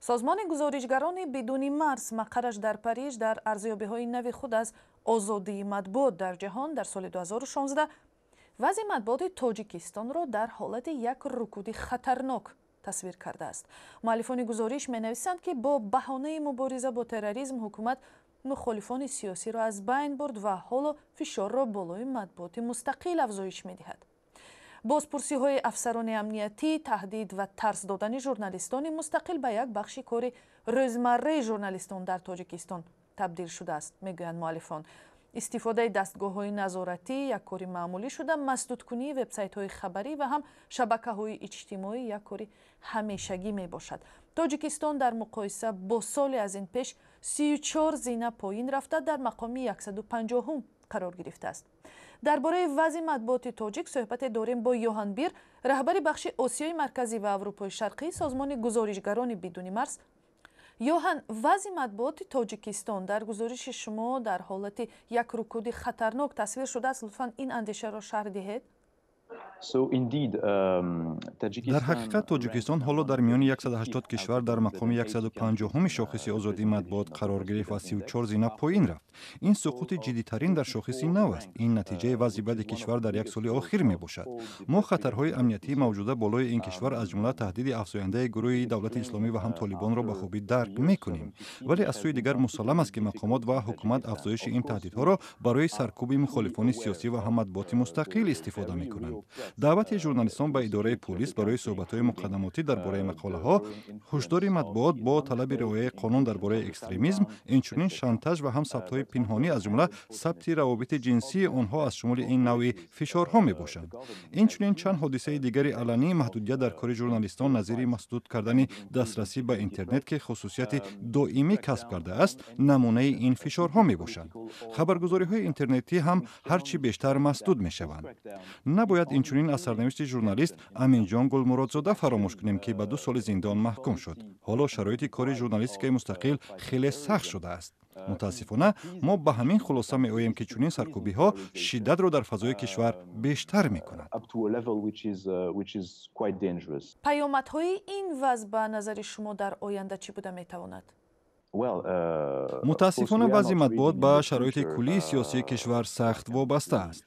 Созмони Гузоришгарони бидуни марз, мақарраш дар Париж, дар арзёбиҳои нави худ аз озодии матбуот дар ҷаҳон дар соли 2016 вазъи матбуоти Тоҷикистонро дар ҳолати як рукуди хатарнок тасвир кардааст. Муаллифони гузориш менависанд, ки бо баҳонаи мубориза бо терроризм ҳукумат мухолифони сиёсиро аз байн бурд ва ҳоло фишорро болои матбуоти мустақил афзоиш медиҳад. Бозпурсиҳои афсарони амниятӣ, таҳдид ва тарс додани журналистони мустақил ба як бахши кори рӯзмарраи журналистон дар Тоҷикистон табдил шудааст, мегӯянд муаллифон. Истифодаи дастгоҳҳои назоратӣ як кори маъмулӣ шуда, масдудкунии вебсайтҳои хабарӣ ва ҳам шабакаҳои иҷтимоӣ як кори ҳамешагӣ мебошад. Тоҷикистон дар муқоиса бо соли аз ин пеш 34 зина поин рафта, дар мақоми 150-ум қарор гирифтааст. Дар бораи вазъи матбуоти тоҷик суҳбате дорем бо Йоҳан Бир, раҳбари бахши Осиёи Марказӣ ва Аврупои Шарқии созмони Гузоришгарони бидуни марз. Йоҳан, вазъи матбуоти Тоҷикистон дар гузориши шумо дар ҳолати як рукуди хатарнок тасвир шудааст. Лутфан ин андешаро шарҳ диҳед. Дар ҳақиқат, Тоҷикистон ҳоло дар миёни 180 кишвар дар мақоми 150-уми шохиси озодии матбуот қарор гирифт ва 34 зина поин рафт. Ин суқути ҷиддитарин дар шохиси нав аст. Ин натиҷаи вазъи бади кишвар дар як соли охир мебошад. Мо хатарҳои амниятии мавҷуда болои ин кишвар, аз ҷумла таҳдиди афзояндаи гурӯҳи Давлати Исломӣ ва ҳам Толибонро ба хубӣ дарк мекунем. Вале аз сӯи дигар мусаллам аст, ки мақомот ва ҳукумат афзоиши ин таҳдидҳоро барои саркӯби мухолифони сиёсӣ ва ҳам матбуоти мустақил истифода мекунанд. Даъвати журналистон ба идораи пулис барои суҳбатҳои муқаддамотӣ дар бораи мақолаҳо, ҳушдори матбуот бо талаби риояи қонун дар бораи экстремизм, инчунин шантаж ва ҳам сабтҳои пинҳонӣ, аз ҷумла сабти равобити ҷинсии онҳо, аз шумули ин навъи фишорҳо мебошанд. Инчунин чанд ҳодисаи дигари алании маҳдудият дар кори журналистон, назири масдуд кардани дастрасӣ ба интернет, ки хусусияти доимӣ касб кардааст, намунаи ин фишорҳо мебошанд. Хабаргузориҳои интернетӣ ҳам ҳар чӣ бештар масдуд мешаванд. Набояд инчунин аз сарнавишти журналист Аминҷон Гулмуродзода фаромӯш кунем, ки ба 2 соли зиндон маҳкум шуд. Ҳоло шароити кори журналистикаи мустақил хеле сахт шудааст. Мутаассифона, мо ба ҳамин хулоса меоем, ки чунин саркӯбиҳо шиддатро дар фазои кишвар бештар мекунад. Паёмадҳои ин вазъ ба назари шумо дар оянда чӣ буда метавонад? Мутаассифона, вазъи матбуот ба шароити куллии сиёсии кишвар сахт вобаста аст.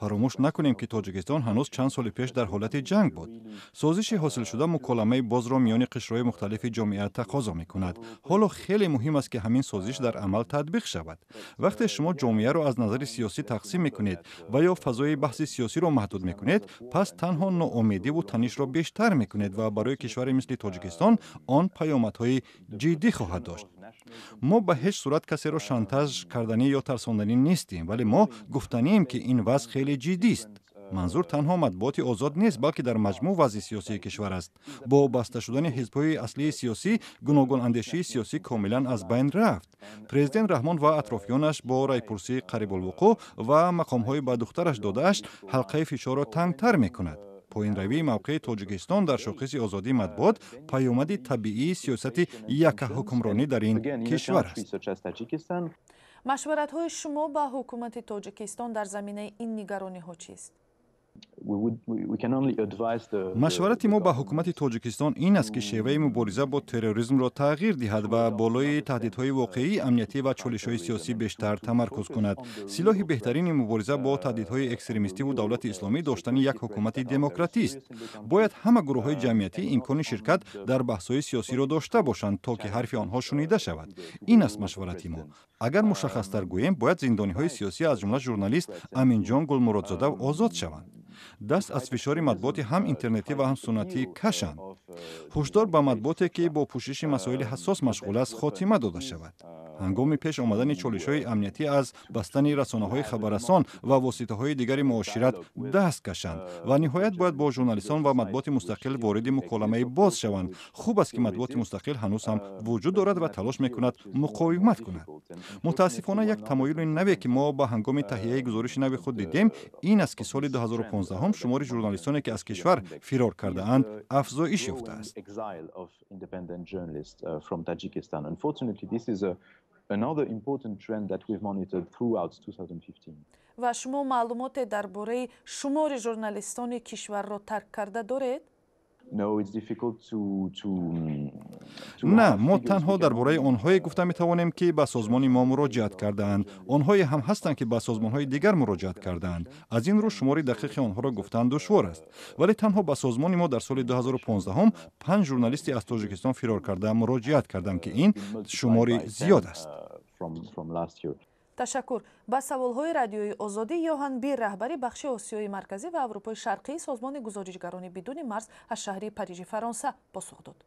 Фаромӯш накунем, ки Тоҷикистон ҳанӯз чанд соли пеш дар ҳолати ҷанг буд. Созиши ҳосилшуда муколамаи бозро миёни қишрҳои мухталифи ҷомеа тақозо мекунад. Ҳоло хеле муҳим аст, ки ҳамин созиш дар амал татбиқ шавад. Вақте шумо ҷомеаро аз назари сиёсӣ тақсим мекунед ва ё фазои баҳси сиёсиро маҳдуд мекунед, пас танҳо ноумедиву танишро бештар мекунед ва барои кишваре мисли Тоҷикистон он паёмадҳои ҷиддӣ хоҳад дошт. Мо ба ҳеҷ сурат касеро шантаж карданӣ ё тарсонданӣ нестем, вале мо гуфтанием, ки ин вазъ хеле ҷиддист. Манзур танҳо матбуоти озод нест, балки дар маҷмӯъ вазъи сиёсии кишвар аст. Бо баста шудани ҳизбҳои аслии сиёсӣ гуногунандешии сиёсӣ комилан аз байн рафт. Президент Раҳмон ва атрофиёнаш бо райпурсии қарибулвуқӯъ ва мақомҳои ба духтараш додааш ҳалқаи фишорро тангтар мекунад. Поинравии мавқеи Тоҷикистон дар шохиси озодии матбуот паёмади табиии сиёсати яккаҳукмронӣ дар ин кишвар аст. Машваратҳои шумо ба ҳукумати Тоҷикистон дар заминаи ин нигарониҳо чист? Машварати мо ба ҳукумати Тоҷикистон ин аст, ки шеваи мубориза бо терроризмро тағйир диҳад ва болои таҳдидҳои воқеии амниятӣ ва чолишҳои сиёсӣ бештар тамаркуз кунад. Силоҳи беҳтарини мубориза бо таҳдидҳои экстремистиву Давлати Исломӣ доштани як ҳукумати демократист. Бояд ҳама гурӯҳҳои ҷамъиятӣ имкони ширкат дар баҳсҳои сиёсиро дошта бошанд, то ки ҳарфи онҳо шунида шавад. Ин аст машварати мо. Агар мушаххастар гӯем, бояд зиндониҳои сиёсӣ, аз ҷумла журналист Аминҷон Гулмуродзода, озод шаванд, даст аз фишори матбуоти ҳам интернетӣ ва ҳам суннатӣ кашанд, ҳушдор ба матбуоте, ки бо пӯшиши масоили ҳассос машғул аст, хотима дода шавад, ҳангоми пеш омадани чолишҳои амниятӣ аз бастани расонаҳои хабаррасон ва воситаҳои дигари муошират даст кашанд ва ниҳоят бояд бо журналистон ва матбуоти мустақил вориди муколамаи боз шаванд. Хуб аст, ки матбуоти мустақил ҳанӯз ҳам вуҷуд дорад ва талош мекунад муқовимат кунад. Мутаассифона, як тамоюли наве, ки мо ба ҳангоми таҳияи гузориши нави худ дидем, ин аст, ки соли 2015 шумори журналистоне, ки аз кишвар фирор кардаанд, афзоиш ёфтааст. Another important trend that we've monitored throughout 2015. Ва шумо маълумоте дар бораи шумори журналистони кишварро тарк карда доред? На, мо танҳо дар бораи онҳое гуфта метавонем, ки ба созмони мо муроҷиат кардаанд. Онҳое ҳам ҳастанд, ки ба созмонҳои дигар муроҷиат кардаанд. Аз ин рӯ шумори дақиқи онҳоро гуфтан душвор аст. Вале танҳо ба созмони мо дар соли 2015 панҷ журналисти аз Тоҷикистон фирор карда муроҷиат карданд, ки ин шумори зиёд аст. Ташаккур. Ба саволҳои Радиои Озодӣ Йоҳан Бир, раҳбари бахши Осиёи Марказӣ ва Аврупои Шарқии созмони Гузоришгарони бидуни марз, аз шаҳри Парижи Фаронса посух дод.